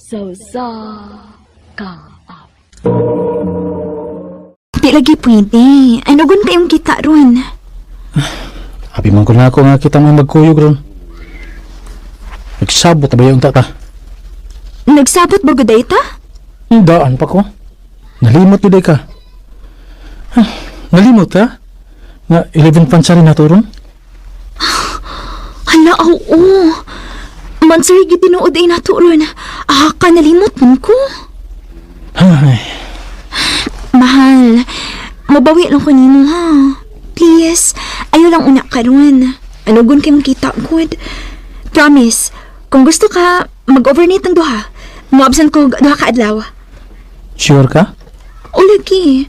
Sa usa ka awit. Di lagi pwede. Ano gun kayong kita ron? Abi man ko na ako nga kita mo magkuyog ron. Nagsabot na ba yung tata? Nagsabot ba guday ta? Daan pa ko. Nalimot yun ka. Ah, nalimot ha? Nga 11 pansari na to ron. Hala, oo. Mansari gyud tinuod ay nato ron. Ah, ka nalimot man ko. Ay, Mahal, mabawi lang ko nimo ha. Please, ayaw lang una karon. Ano gun kay makita good? Promise, kung gusto ka, mag-overnight ang duha. Mo-absent ko duha ka adlaw. Sure ka? O lagi.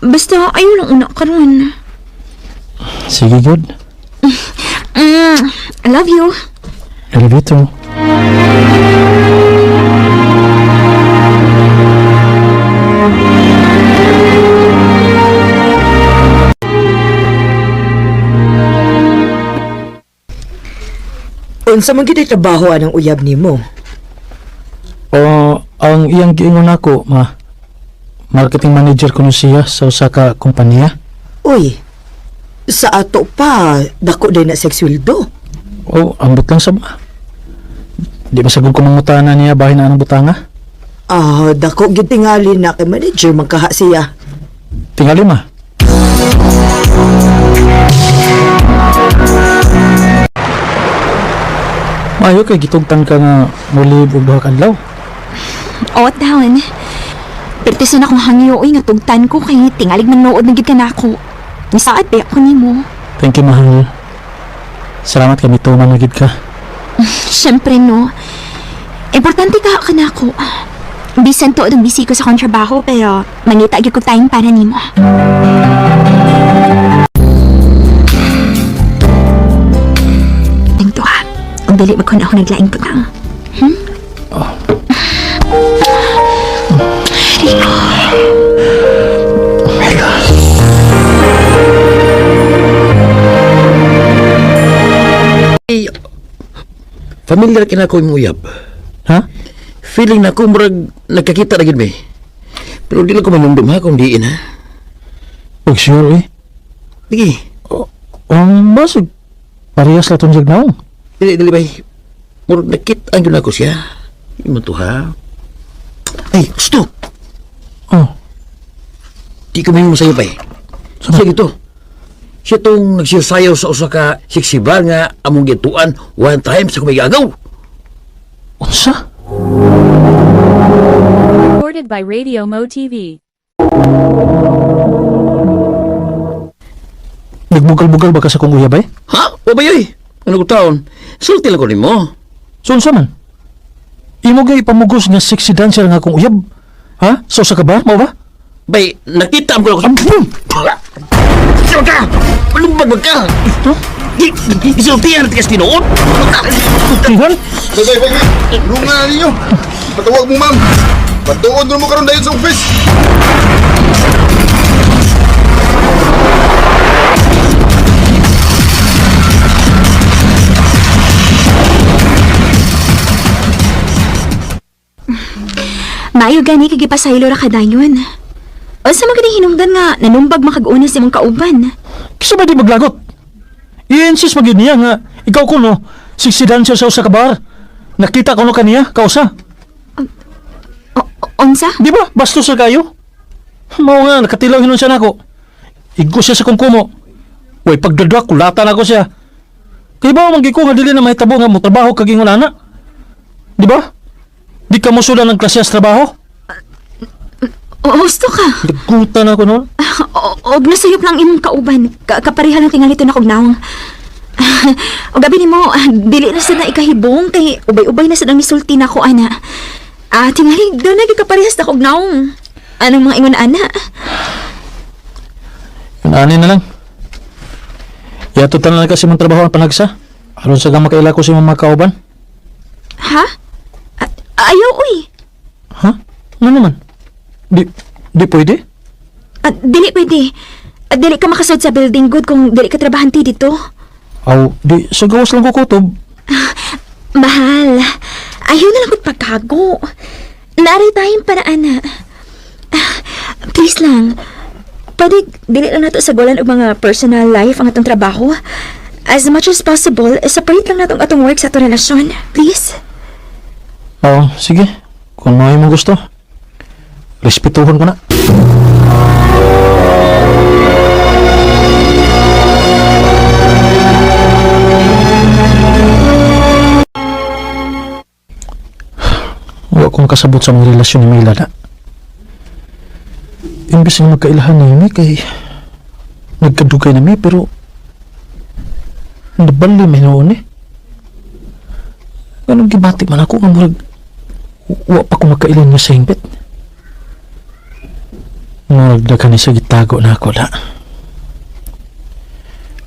Basta ayaw lang una karon. Sige, good. I love you. I love you too. Unsa man gyud ay trabaho anang uyab nimo? O, ang iyang giingon nako, ma. Marketing manager ko siya sa usa ka kompanya. Uy, sa ato pa dako day na sexwildo. O, ambot lang sa ba. Di ba sagol ko mangutana niya bahin na anong butanga? Ah, dako gyud tingali na kay manager man kaha siya. Tingali ma. Maayo kay gitugtan ka nga mulib og duha ka adlaw. O, taon. Pertisan akong hangyo, uy, nga tugtan ko kay tingalig manood na gid ka nako. Nisaad ba ako nimo? Thank you, mahal. Salamat kami tuman na gid ka. Siyempre, no. Importante ka ka nako. Bisan tuod ang busy ko sa akong trabaho, pero mangita gyud ko time para nimo. Ang tuha. Ang dili magkon ako naglaing butang. Hmm? Ay, familiar kina ko imong uyab. Ha? Feeling na ko murag nagkakita na gid mi. Pero di lang ko manumdum ha kung diin ha. Og sure eh. Sige, Ang basig. Parehas la tong naong. dili dili bay. Murag nakita ang gyud ako siya. Imo to ha. Ay, gusto. Oh, Di ko mahimo sa'yo bay. Siya gito. Siya tong nagsisayaw sa usa ka sexy bar nga among gituan one time sa kumigagaw. Unsa? Recorded by Radio Mo TV. Nagbugal-bugal ba ka sa kong uyab eh? Ha? O ba yoy? Ano ko taon? Sulti lang ko nimo. So unsa man? Imo gay pamugos nga sexy dancer nga akong uyab. Ha? Sa usa ka bar, mao ba? Bay, nakita ang ko ako. Siya ka! Malumbag ba ka? Huh? Isultihan natin kasi tinuod. Tingnan? Bay, bay, bay, bay. Lunga na ninyo. Patawag mo, ma'am. Patuod mo karon dayon sa office. Maayo gani kay gipasaylo ra ka dayon. Unsa man gani hinungdan nga nanumbag makag-una sa imong kauban? Kisa ba di maglagot? I-insist magyud niya nga ikaw kuno sexy dancer sa usa ka bar. Nakita ko no kaniya, kausa. Unsa? Di ba? Bastos sa kayo. Mao nga nakatilaw hinon siya nako. Igo siya sa kong kumo. Way pagdadwa kulatan ako siya. Kay ba man ko nga dili na mahitabo nga motrabaho kag ingon ana? Di ba? Di ka mosudan ng klase sa trabaho? O, husto ka. Nagkutan ako noon. Og nasayop lang imong kauban. Kapareha lang tingali to na kog nawong. Og gabi nimo, dili na sad na ikahibong kay ubay-ubay na sad ang misulti nako ana. Ah, tingali do na gyud kaparehas na kog nawong. Anong mga ingon ana? Ani na lang. Yato tanan lang kasi mong trabaho ang panagsa. Aron sa gamma kaila ko sa imong mga kauban. Ha? Ayaw uy. Ha? Ano naman? Di pwede? Ah, dili pwede. Ah, dili ka makasod sa building good kung dili ka trabahante dito. Aw, di sa gawas lang ko kutob. Mahal. Ayaw na lang ko't pagkago. Naaray tayong paraan na. Ah, please lang. Pwede, dili lang nato sagulan og mga personal life ang atong trabaho. As much as possible, separate lang natong atong work sa atong relasyon. Please? Oo, sige. Kung mao imong gusto. Respetuhon ko na. Wa kong kasabot sa mga relasyon ni Mila na. Imbes nga magkailahan ni mi kay nagkadugay na mi pero nabali may noon eh. Ganun gibati man ako nga murag wa pa ko magkailan nga sa hingpit. Murag daghan ni sa gitago na ako na.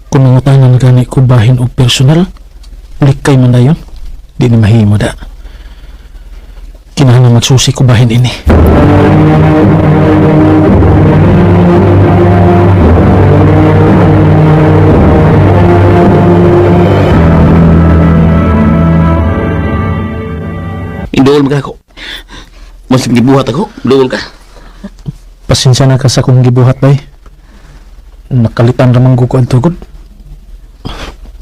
Kung mangutanan gani ko bahin og personal, likay man dayon, di ni mahimo da. Kinahanglan magsusi ko bahin ini. Induol man ka ako. Mas gibuhat ako, duol ka. Pasensya na ka sa akong gibuhat bay. Nakalitan ramang ko ang tugod.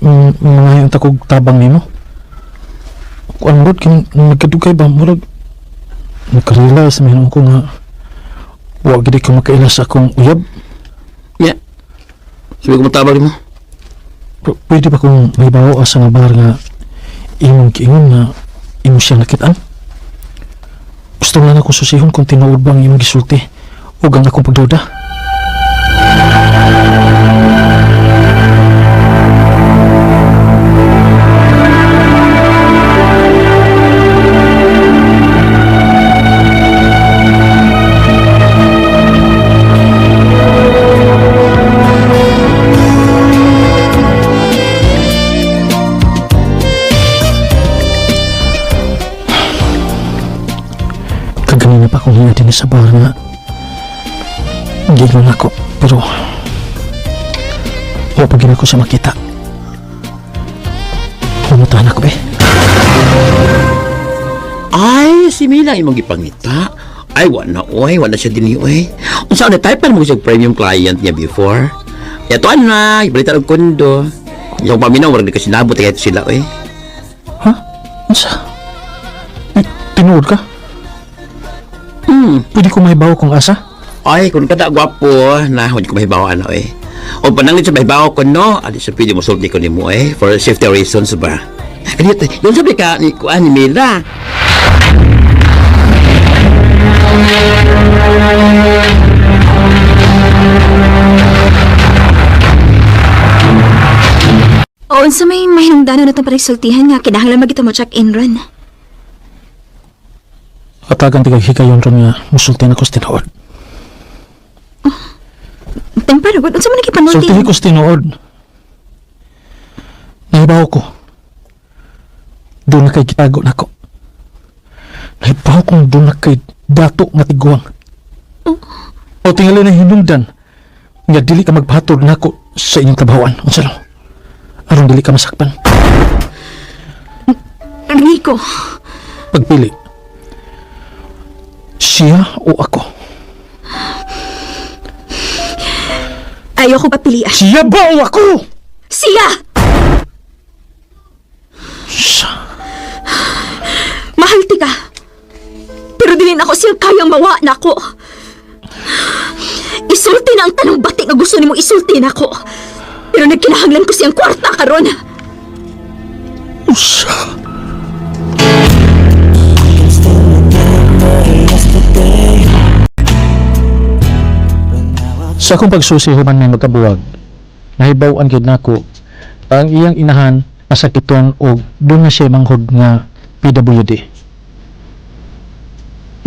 Mga yung takog tabang nimo. Kuan rod kin nagkadugay ba murag nakarealize man ko nga wa gid ko makaila sa akong uyab. Ya. Sabi ko matabang nimo. Pwede ba kung may bawo asa nga bar nga imong kiingon nga imo siyang nakitaan? Gusto nga na ko susihon kung tinuod ba ang imong gisulti ug ang akong pagduda. Kaganina pa akong hinga din sa bar nga giingon ako pero wa pa gid ako siya makita. Pumutahan ako be. Ay, si Mila imong gipangita. Ay, wa na oy, wa na siya dinhi oy. Unsa na type pa mo siya premium client niya before? Ya tuan na, ibalitan og kondo. Yung paminaw, wala di ko sinabot kaya sila oy. Ha? Unsa? Eh, tinuod ka? Pwede ko mahibaw kung asa? Ay, kung kada gwapo, na, huwag ko mahibaw ano eh. O pananglit sa mahibaw ko, no? Adi sa pwede mo sulti ko nimo eh, for safety reasons ba? Kaya, yun sabi ka ni Kuan ni Mila. O unsa may mahinungdanon natong panagsultihan nga kinahanglan magito mo check-in ron. Atagan tigag higayon ron nga musulti na ko sa tinuod. Temparo, gud unsa man nagipanulti? Sultihi ko sa tinuod. Nahibaw ko. Doon na kay gitago na ko. Nahibaw kong doon na kay dato nga tiguang. O tingali na hinungdan nga dili ka magpahatod nako sa inyong trabahoan. Unsa no? Aron dili ka masakpan. Rico, Pagpili. Siya o ako? ayoko papilian. Siya ba o ako? Siya! Siya. Mahal ti ka. Pero dili na ako siya kayang mawa na ako. Isulti na ang tanong bati nga gusto nimo isulti na ako. Pero nagkinahanglan ko siyang kwarta karon. Usa. Sa akong pagsusi human may magkabuwag, nahibaw-an gyud nako ang iyang inahan masakiton og doon na siya manghod nga PWD.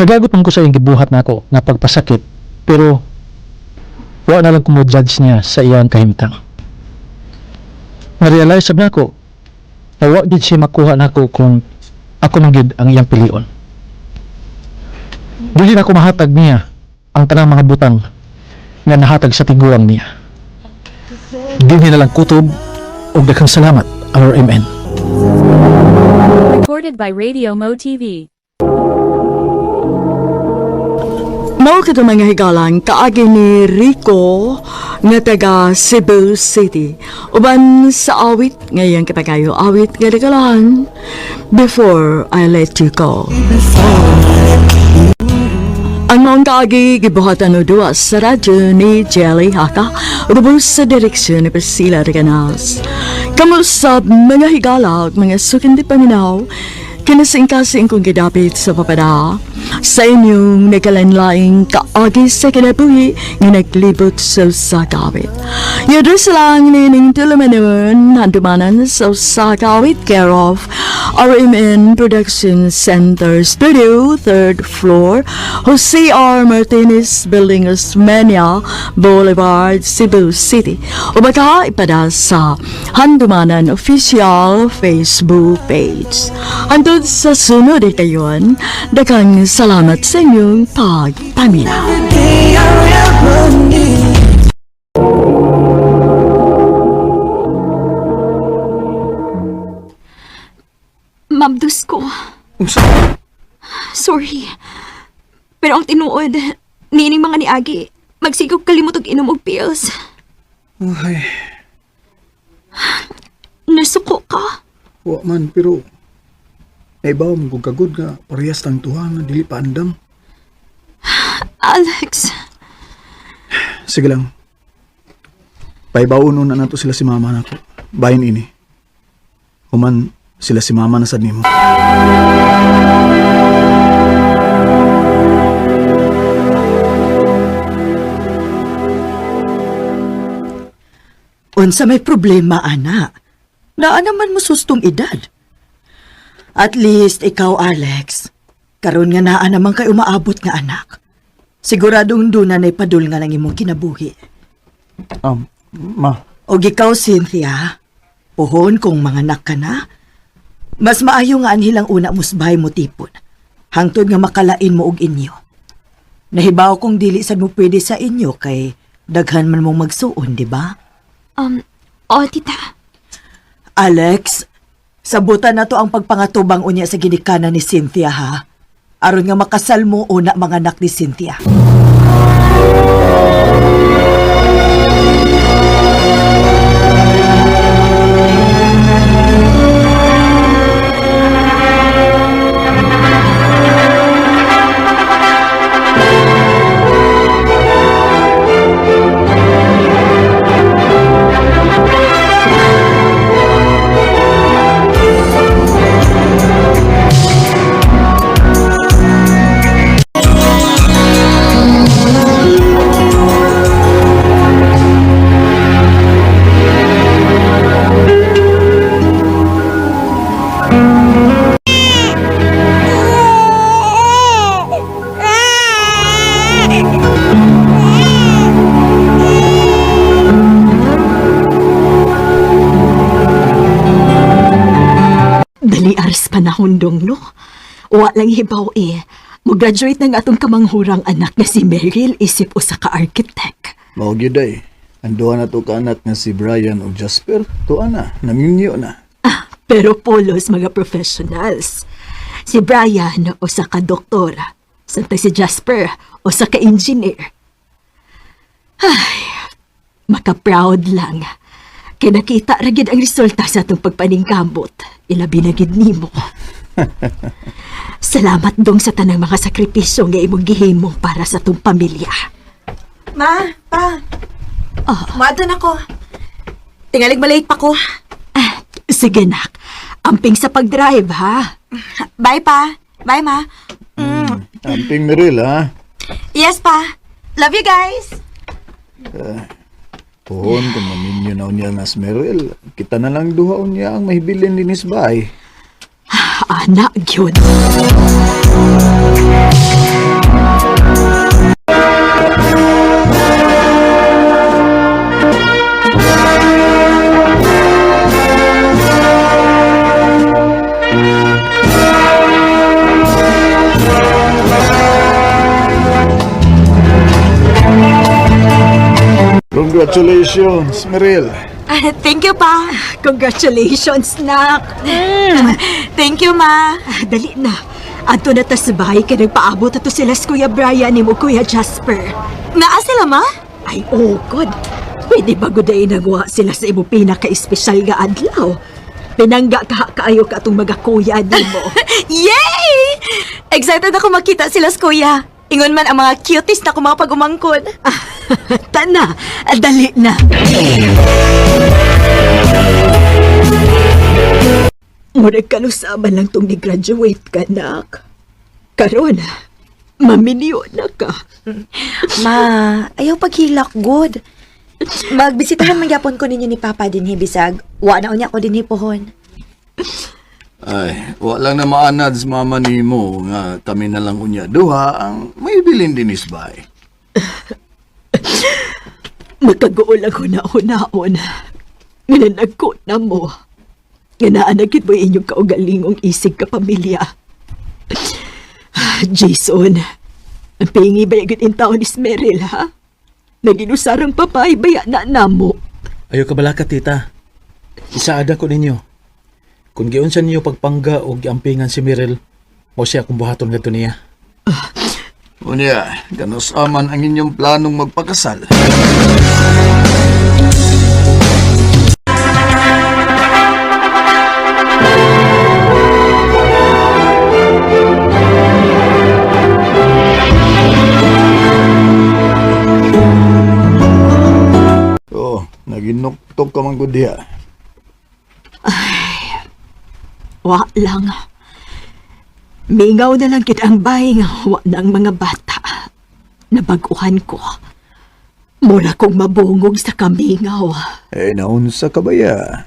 Nagagot man ko sa iyang gibuhat nako nga pagpasakit pero wa na lang ko mo judge niya sa iyang kahimtang. Na-realize sab nako na wa gid siya makuha nako kung ako man gid ang iyang pilion. Dili na ko mahatag niya ang tanang mga butang nga nahatag sa tiguang niya. Dinhi na lang kutob og daghang salamat RMN. Recorded Recorded by Radio Mo TV. Mao kato mga higalan kaagi ni Rico nga taga Cebu City. Uban sa awit ngayon kapagayo awit nga nagalahan Before I Let You Go. Ang maong kaagi gibuhatan o duwa sa radyo ni Jelly Haka ubos sa direksyon ni Priscilla Reganas. Kamusab mga higala ug mga sukindi paminaw, kinasingkasing kong gidapit sa papada sa inyong nagkalanlaing kaagi sa kinabuhi nga naglibot sa usa ka awit. Yadres lang nining tulumanon handumanan sa usa ka awit, care of RMN Production Center Studio, third floor, Jose R. Martinez Building, Osmeña Boulevard, Cebu City. O baka ipada sa Handumanan Official Facebook page. Hantod sa sunod ay kayon, daghang salamat sa inyong pagpaminaw. Ma'am, dus ko. Unsa? Sorry. Pero ang tinuod, niining mga niagi, magsigog kalimot og inom og pills. Ay, Nasuko ka. wa man pero naibaw mo kog kagod nga parehas tang tuha nga dili pa andam. Alex, Sige lang. Paibaon na nato sila si mama nako. Bahin ini. Human sila si mama na sad nimo. Unsa may problema, ana? Naa naman mo sustong edad. At least ikaw, Alex. Karon nga naa naman kay umaabot nga anak. Siguradong doon na padul nga lang imong kinabuhi. Ma, Og ikaw, Cynthia, puhon kung manganak ka na. Mas maayo nga anhilang una musbay mo tipon. Hangtod nga makalain mo og inyo. Nahibaw kong dili sad mo pwede sa inyo kay daghan man mong magsuon, di ba? Oh, tita. Alex, sabutan na to ang pagpangatubang unya sa ginikanan ni Cynthia ha. Aron nga makasal mo una mga anak ni Cynthia. Dali aras panahon dong, no? Wa lang hibaw eh. Mo-graduate na nga atong kamanghurang anak nga si Meryl isip usa ka architect. Mao gyud ay. Ang duha na to ka anak nga si Brian ug Jasper, tuwa na, naminyo na. Ah, pero polos mga professionals. Si Brian usa ka doktor, samtang si Jasper usa ka engineer. Ay, maka-proud lang. Kay nakita ra gid ang resulta sa atong pagpaningkamot. Ilabi na gid nimo. Salamat dong sa tanang mga sakripisyo nga imong gihimo para sa atong pamilya. Ma, pa. Oh. Maadto na ko. Tingalig malate pa ko. Ah, sige nak, amping sa pag-drive ha. Bye, pa. Bye, ma. Amping Meril ha. Yes, pa. Love you guys. Pohon kung maminyo na unya nga si Meril, kita na lang duha unya ang mahibilin dinis bay. Anak gyud. Congratulations, Meril. Thank you, pa. Congratulations, nak. Thank you, ma. Ah, dali na. Adto na ta sa bahay kay nagpaabot ato sila sa Kuya Brian ni mo Kuya Jasper. Naa sila, ma? Ay, oh, God. Pwede ba guday nagwa sila sa imo pinaka-espesyal nga adlaw? Pinangga ka kaayo ka atong mga kuya nimo. Yay! Excited ako makita sila sa kuya. Ingon man ang mga cuties na mga pag-umangkon. Tana, dali na. Murag kanusaman lang tong ni-graduate ka, nak. Karon, maminyo na ka. Ma, ayaw paghilak, good. Magbisitahan man gyapon ko ninyo ni Papa dinhi bisag. Wa na unya ko dinhi pohon. Ay, wala na maanad sa mama nimo nga kami na lang unya duha ang may bilin dinis bay. Magkaguol ang huna-hunaon. Nga na mo. Nga naanagit mo inyong kaugalingong isig ka pamilya. Jason, ang pingi ba yung in taon is Meryl, ha? Naginusarang papay, baya na namo. Ayaw ka balaka, tita. Isaada ko ninyo. Kung giunsa ninyo pagpangga o giampingan si Meryl, mo siya akong buhaton ngadto niya. Unya, ganos aman ang inyong planong magpakasal. Oh, naginuktok ka man gud diha. Wa lang. Mingaw na lang kit ang bay nga wa na ang mga bata. Nabaguhan ko. Mura kong mabungog sa kamingaw. Eh, naunsa ka ba ya?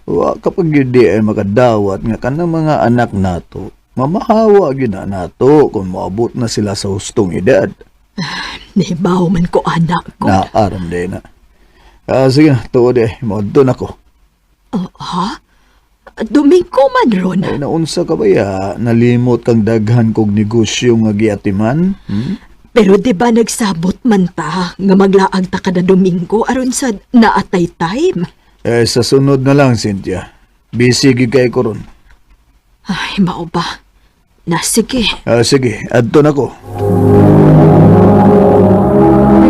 Wa kapag yun di ay makadawat nga kanang mga anak nato, mamahawa gyud na nato kung moabot na sila sa hustong edad. Nibaw man ko anak ko. Naaram din na. Ah, sige na, tuod eh, moadto na ko. Oh, ha? Domingo man ron. Ay, naunsa ka ba ya? Nalimot kang daghan kog negosyo nga giatiman? Hmm? Pero di ba nagsabot man ta nga maglaag ta kada Domingo aron sa naatay time? Eh, sa sunod na lang, Cynthia. Busy gyud kay ko ron. Ay, mao ba? Na sige. Ah, sige, adto na ko.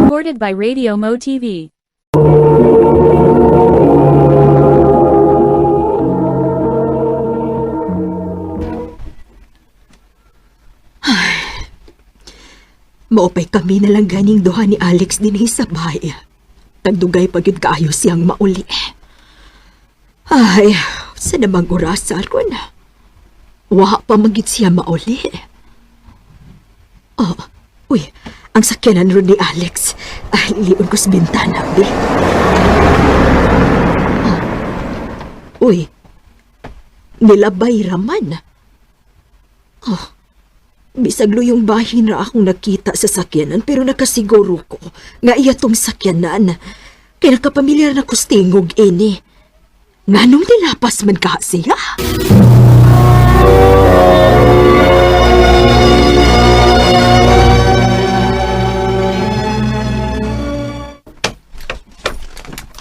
Recorded by Radio Mo TV. Maupay kami na lang ganing duha ni Alex dinhi sa bahay. Tagdugay pa gyud kaayo siyang mauli. Ay, sa namang orasa ron. Wa pa magid siya mauli. Oh, uy, ang sakyanan ron ni Alex. Ay, lion ko sa bintana, bi. Oh. Uy, nilabay raman. Oh, bisag luyong bahin ra akong nakita sa sakyanan pero nakasiguro ko nga iya tong sakyanan. Kay nakapamilyar na kustingog ini. Nganong nilapas man ka siya?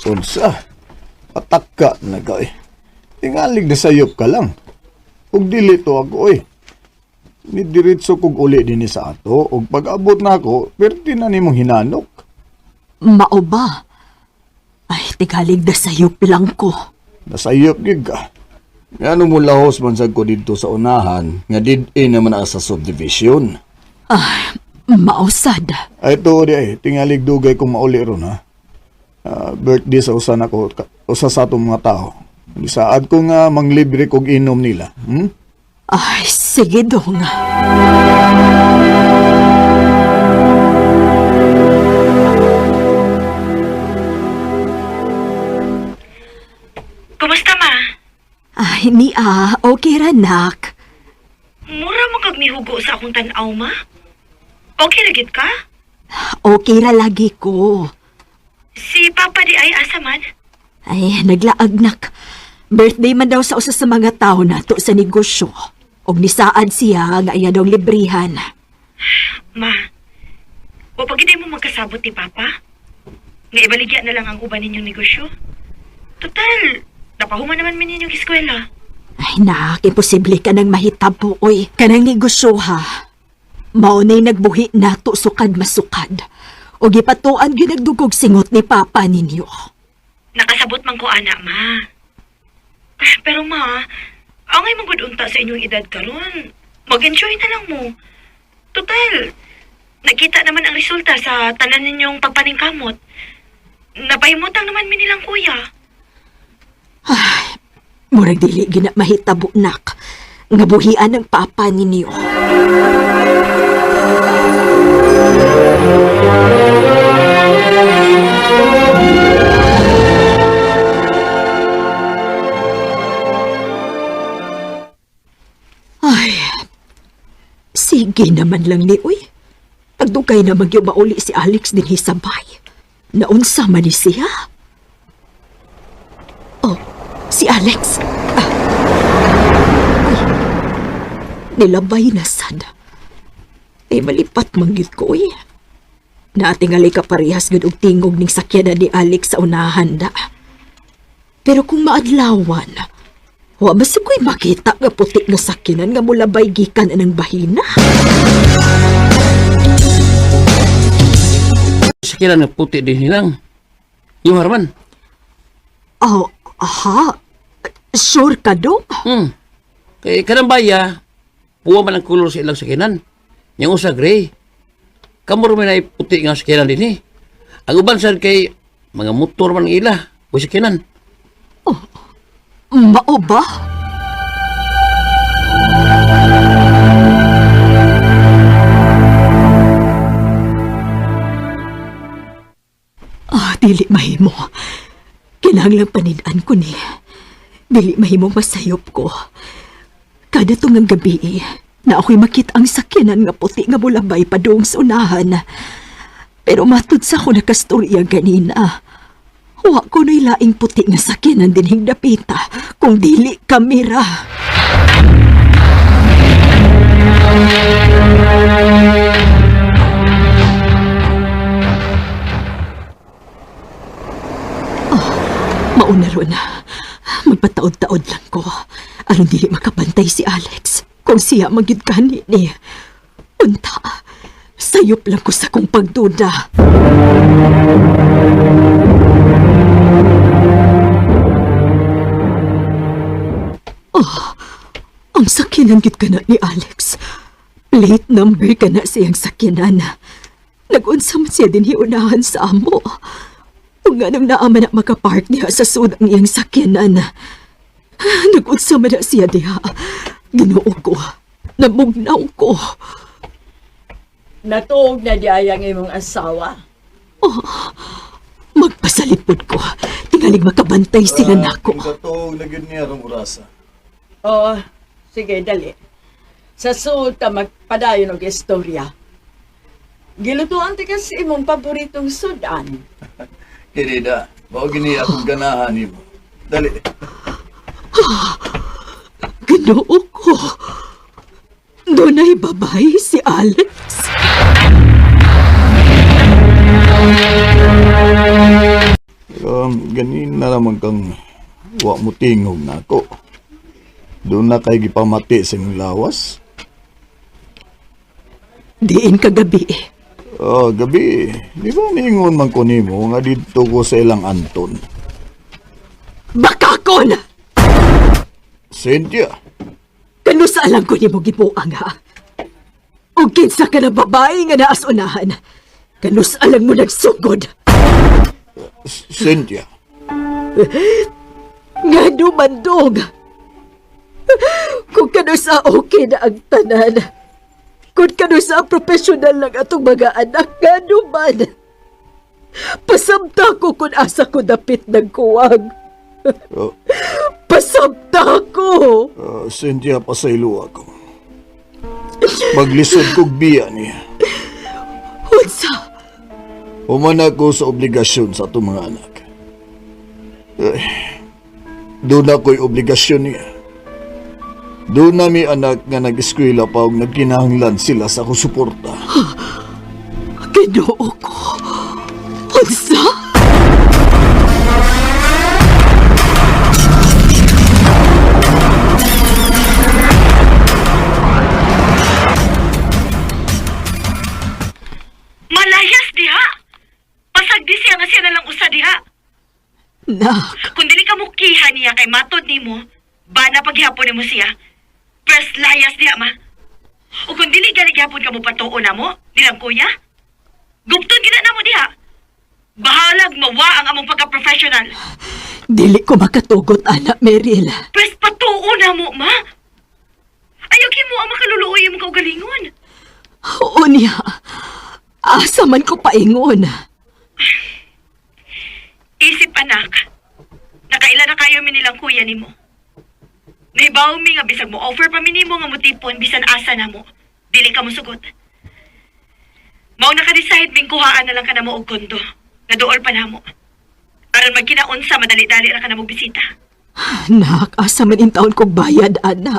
Unsa? Pataka na ka eh. Tingalig na sayop ka lang. Ug dili to ako eh. Nidiretso kog uli dinhi sa ato ug pag-abot na ako, perti na nimong hinanok. Mao ba? Ay, tigalig na sayop lang ko. Nasayop gyud ka. Ngano mo lahos man sad ko didto sa unahan nga did-in naman na sa subdivision. Ay, mausad. Ay to di ay tingalig dugay kong mauli ron ha. Ah, birthday sa usa nako usa sa atong mga tao. Saad ko nga manglibre kog inom nila. Hmm? Ay, sige dong. Kumusta ma? Ay, ni ah, okay ra nak. Mura mo kag mihugo sa akong tan-aw ma? Okay ra gid ka? Okay ra lagi ko. Si Papa di ay asa man? Ay, naglaag nak. Birthday man daw sa usa sa mga tao nato sa negosyo. Og nisaad siya nga iya daw librihan. Ma, wa pa gid mo magkasabot ni Papa? Nga ibaligya na lang ang uban ninyong negosyo? Total, napahuman naman mi ninyong eskwela. Ay nak, imposible ka nang mahitabo, oy. Kanang negosyo ha. Maunay nagbuhi nato sukad masukad. O gipatuan ginagdugog singot ni Papa ninyo. Nakasabot man ko ana, ma. Ah, pero ma, angay mong gud unta sa inyong edad karon. Mag-enjoy na lang mo. Total, nakita naman ang resulta sa tanan ninyong pagpaningkamot. Napahimutang naman mi nilang kuya. Murag dili gina mahitabo nak. Nga buhian ng papa ninyo. Ay, sige naman lang ni Uy. Tagdugay na magyumauli si Alex din hisabay. Naunsa man ni siya. Oh, si Alex. Ah. Ay, nilabay na sad. Ay, malipat manggit ko eh. Naatingali ka parehas gud og tingog ning sakyanan ni Alex sa unahan da. Pero kung maadlawan, wa ba sa ko'y makita nga puti nga sakyanan nga mulabay gikan anang bahina? Sakyanan nga puti din nilang. Yung harman. Oh, aha. Sure ka dong? Kay kanang baya, puwa man ang kulor sa ilang sakyanan. Yang usa gray. Kamo ra man ay puti nga sakyanan din eh. Ang uban sad kay mga motor man ang ila o sakyanan. Mao ba? Ah, dili mahimo. Kinahanglang panid-an ko ni. Dili mahimo masayop ko. Kada tungang gabi, eh, na ako'y makita ang sakyanan nga puti nga bulabay padung sa unahan. Pero matud sa ako nakastorya ganina. Wa ko na'y laing puti nga sakyanan dinhing dapita kung dili kamera. Oh, mauna ron. Magpataod-taod lang ko. Aron dili makabantay si Alex. Kung siya magyud kani ni. Unta, sayop lang ko sa kong pagduda. Ang sakyanan gid ka na ni Alex. Plate number ka na siyang sakyanan. Nag-unsa man siya din hiunahan sa amo. Kung anong naaman na makapark niya sa sud ang iyang sakyanan. Nag-unsa man na siya diha. Ginoo ko. Namugnaw ko. Natuog na di ay ang imong asawa. Magpasalipod ko. Tingalig makabantay sila nako. Katog na gyud niya rong orasa. Oo, sige, dali. Sa suod ta magpadayon og istorya. Gilutuan ti kasi imong paboritong sudan. Kirida, mao gini akong ganahan nimo. Dali. Ginoo ko. Dunay babay si Alex. Ganin na naman kang wa mo tingog nako. Doon na kay gipamati sa imong lawas. Diin kagabi. Ah, gabi, di ba niingon man ko nimo nga didto ko sa ilang Anton? Bakakon! Cynthia, Kano sa alam ko nimo gibuang ha? O kinsa ka na babae nga naas unahan? Kano sa alam mo nagsugod? Cynthia, Nga dumandog! Kung kano sa okay na ang tanan. Kung kano sa profesional lang atong mga anak, nga duman. Pasamta ko kung asa ko dapit nagkuwang. Oh. Pasamta ko! Cynthia, pasaylo ako. Maglisod kog biya niya. Unsa? Human ako sa obligasyon sa atong mga anak. Eh, doon ako'y obligasyon niya. Doon na mi anak nga nag-eskwela pa og nagkinahanglan sila sa akong suporta. Ginoo ko. Unsa? Anak, Kung dili ka mukiha niya kay matod nimo, bana paghihapon nimo siya. First layas diha, ma. O kung dili gani gihapon ka mo patuo na mo, nilang kuya. Gupton gina na mo diha. Bahalag mawa ang among pagka-professional. dili ko makatugot, anak Meryl. Pwes patuo na mo, ma. Ayaw mo ang makaluluoy imong kaugalingon. Oo niya. Asa man ko paingon. Isip anak, nakaila na kayo mi nilang kuya nimo. Nahibaw mi nga bisag mo offer pa mi nimo nga mutipon bisan asa na mo. Dili ka mosugot. Mao naka-decide ming kuhaan na lang ka na mo og kondo. Nga duol pa namo. Aron magkinaunsa madali-dali ra ka na mo bisita. Anak, asa man intawon kog bayad, ana.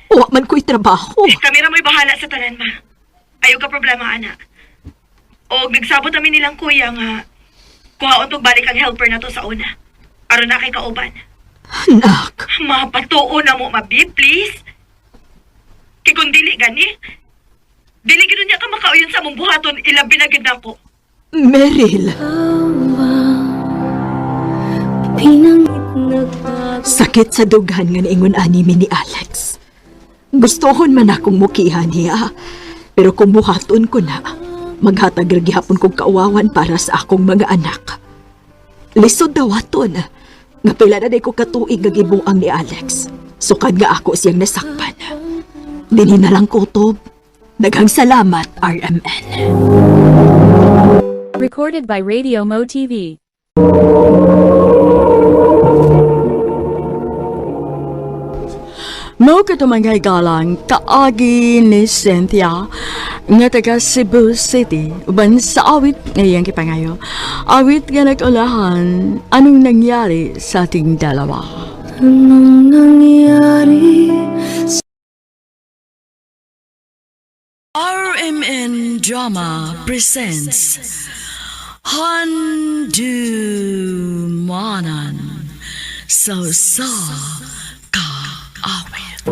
Wa man ko'y trabaho. Eh, kami ra mo'y bahala sa tanan ma. Ayaw ka problema anak. Og nagsabot kami nilang kuya nga kuhaon tog balik ang helper na to sa una. Aron na kay kauban. Anak, Mapatuo na mo, mabi, please. Kay kung dili gani, dili gid niya ka makauyon sa among buhaton, ilabi na gid nako. Meryl. Sakit sa dughan nga niingon ani mi ni Alex. Gustohon man akong mukihan niya. Pero kung buhaton ko na, maghatag ra gihapon kog kauwawan para sa akong mga anak. Lisod daw aton. Nga pila na day ko katuig nga gibuang ni Alex. Sukad nga ako siyang nasakpan. Dinhi na lang kutob. Daghang salamat, RMN. Recorded by Radio Mo TV. Mao kato mga higalang kaagi ni Cynthia nga taga Cebu City uban sa awit ngayang kipangayo. Awit nga nag-ulahan anong nangyari sa ating dalawa. Anong nangyari? RMN Drama presents Handu Manan So Sa Ka Awit.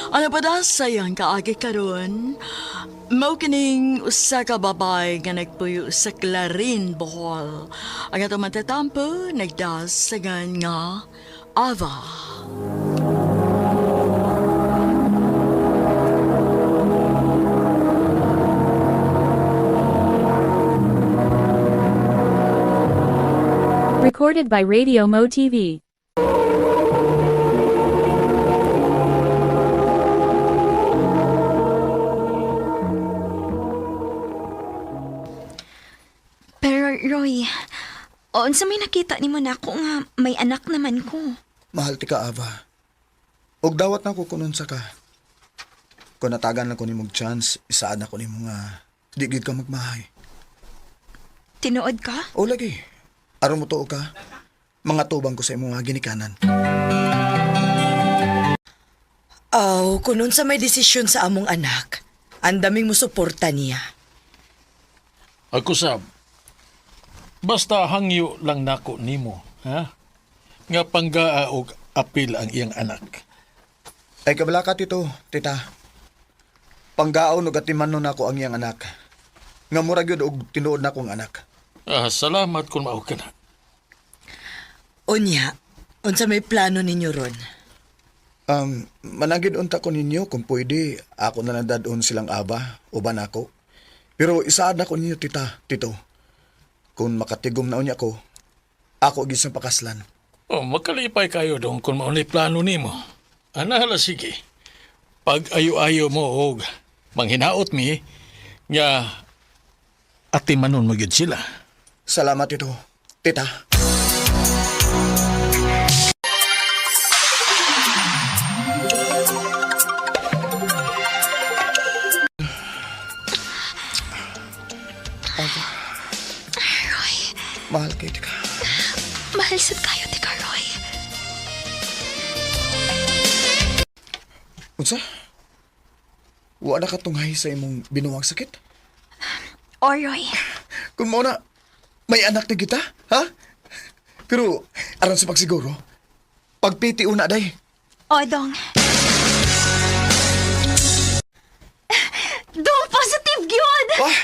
Ano pa da sayang kaagi karon? Mao kining usa ka babay nga nagpuyo sa Clarin, Bohol. Ang atong matatampo nagdasagan nga Ava. Recorded by Radio Mo TV. Pero Roy, unsa may nakita nimo nako nga may anak naman ko. Mahal ti ka, Ava. Og dawat na ko kunon sa ka. Kung natagan lang ko nimog chance, isaad na ko nimo nga di gid ka magmahay. Tinuod ka? O lagi, aron mo tuo ka, mga tubang ko sa imong mga ginikanan. Aw, kunon sa may desisyon sa among anak, ang daming musuporta niya. Ako sab. Basta hangyo lang nako nimo, ha? Nga panggaa og apil ang iyang anak. Ay kabala ka, tito, tita. Panggaon og atiman nun ako ang iyang anak. Nga murag yun og tinuod na akong anak. Ah, salamat kung mao ka na. Unya, unsa may plano ninyo ron? Managid unta ko ninyo kung pwede, ako na lang dadon silang aba, uban ako. Pero isaad na ko ninyo, tita, tito. Kung makatigom na unya ko, ako gisang pakaslan. Oh, makalipay kayo dong kung maunay plano nimo. Ana hala sige. Pag ayo-ayo mo og manghinaot mi nga atimanon mo gyud sila. Salamat, tito. Tita. Aba. Mahal kay tika. Mahal sad kayo tika Roy. Unsa? Wa na katunghay sa imong binuwang sakit? O Roy, Kung mao na, may anak na kita, ha? Pero, aron sa pagsiguro, pagpiti una day. o dong. Dong, positive gyud! Ah!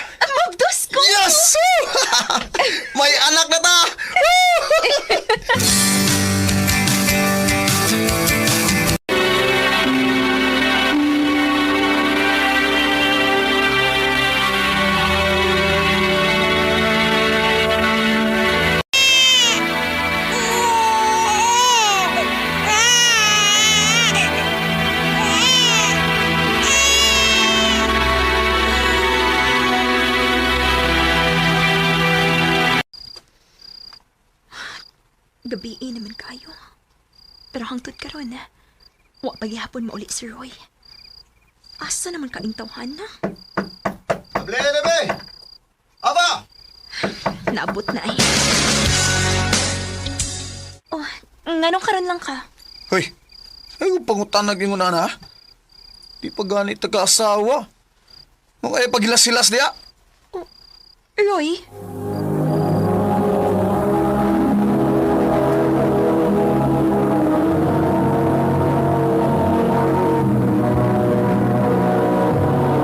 Gabii naman kayo. Pero hangtod karon, wa paghihapon mauli si Roy. Asa naman ka tawhan na? Able, bebe! Aba! Naabot na ay. Oh, nganong karon lang ka? Hoy, ay pangutan naging una na. Di pa ganit taga-asawa. Nung ay pagilas-silas diya. Roy?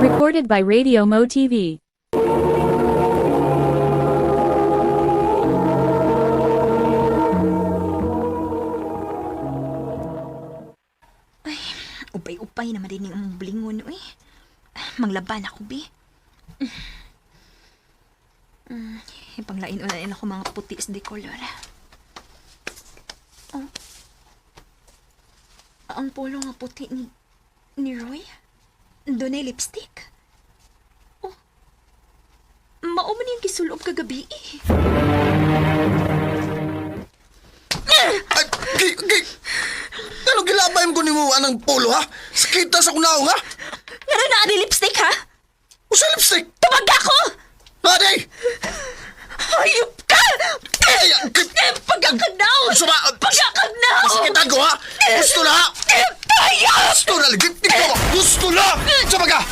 Recorded by Radio Mo TV. Upay-upay naman din yung blingon, uy. Manglaban ako, bi. Panglain-ulain ako mga puti sa decolor. Oh. Ang polo nga puti ni Roy? Doon ay lipstick. Oh. Mao man yung gisulob kagabi eh. Ay, gay, gay. Ano gilabay mo nimo anang polo ha? Sakita sa kunaong ha? Ngano na ani lipstick ha? Usa lipstick. Tumag ako! Aday! Hayop ka! Ay, ay, Pagkakagnaw! Suma! Pagkakagnaw! Masakitan ko ha! Gusto na ha! Hayop! Gusto na! Ligip ko! Gusto na! Sa baga!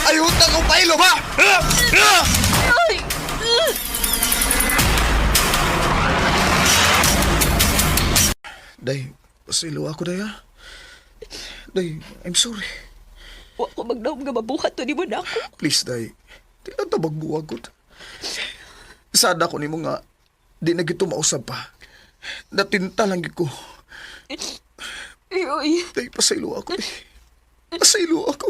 Ay, utang ko pailom ha! Ah! Ah! Ay! Day, pasilo ako day ha. Day, I'm sorry. Wa ko magdaom nga mabuhat to nimo nako. Please, day. Di lang tabag buwagot. Sada ko nimo nga, di na gito mausab pa. Natinta lang gid ko. Roy. Day, pasaylo ako, day. Pasaylo ako.